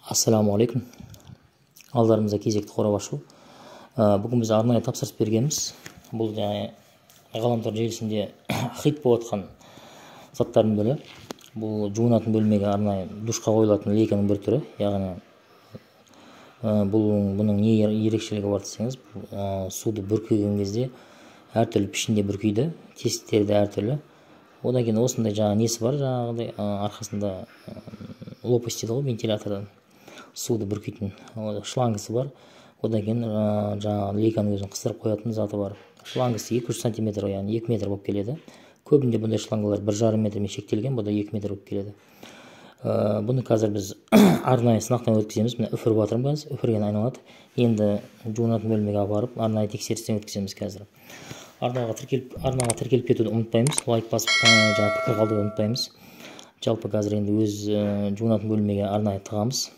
Ассалаумағалейкум. Алдарымызда кезекті қорап ашу. Бүгін біз арнайы тапсырыс бергенбіз. Бұл жаңа ғаламтор желісінде хит болып жатқан заттардың бірі. Бұл жуынатын бөлмеге арнайы душқа қойылатын лейканың бір түрі. Яғни бұның не ерекшелігі бар десеңіз, суды бүркеген кезде әртүрлі пішінде бүркейді, тесіктері де әртүрлі. Одан кейін осындай жаңа несі бар, жаңағыдай арқасында лопасть дейді ғой, вентилятордан суды бүркейтін шлангысы бар. Одан кейін жаңағы лейканың өзін қыстырып қоятын заты бар. Шлангысы 200 сантиметр, яғни 2 метр болып келеді. Көбінде бұндай шлангалар 1,5 метрмен шектелген, бұнда 2 метр болып келеді. Бұны қазір біз арнайы сынақтан өткіземіз. Міне, үфіріп жатырмын қазір, үфірген айналады. Енді жуынатын бөлмеге апарып, арнайы тексерістен өткіземіз қазір. Арнаға тіркеліп кетуді ұмытпаймыз, лайк басып, жаңағы пікір қалдыруды ұмытпаймыз. Жалпы қазір енді өз жуынатын бөлмеге арнайы тығамыз.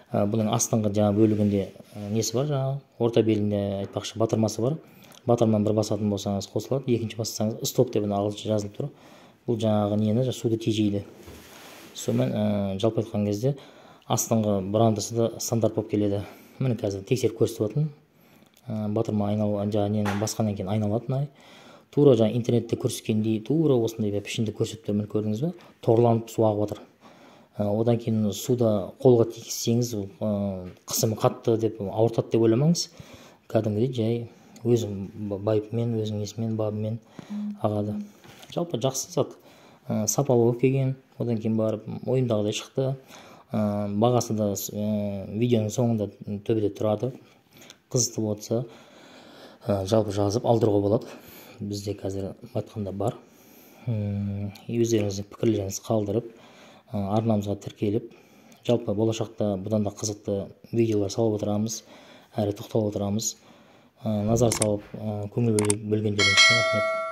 Бұның астыңғы жаңа бөлігінде несі бар, жаңағы орта белінде айтпақшы батырмасы бар. Батырманы бір басатын болсаңыз қосылады, екінші бассаңыз стоп деп ағылшынша жазылып тұр. Бұл жаңағы нені, суды тежейді. Сонымен жалпы айтқан кезде астыңғы бұрандысы да стандарт болып келеді. Міне, қазір тексеріп көрсетіп жатырмын. Батырма айнал, жаңағы нені басқаннан кейін айналады мына. Тура жаңа интернетте көрсеткендей, тура осындай пішінді көрсетіп тұр. Міне, көрдіңіз бе? Торланып су ағып жатыр. Одан кейін суда қолға тигізсеңіз, қысымы қатты деп ауыртады деп ойламаңыз. Кәдімгідей жай өз байыпымен, өзінің несімен, бабымен ағады. Жалпы жақсы зат, сапалы болып келген. Одан кейін барып ойымдағыдай шықты. Бағасы да видеоның соңында төбеде тұрады. Қызықты болса, жалпы жазып алдыруға болады. Бізде қазір айтқанда бар. Өздеріңіздің пікірлеріңізді қалдырып, арнамызға тіркеліп, жалпы болашақта бұдан да қызықты видеолар салып отырамыз, әрі тоқталып отырамыз. Назар салып, көңіл бөлгендеріңіз үшін рахмет.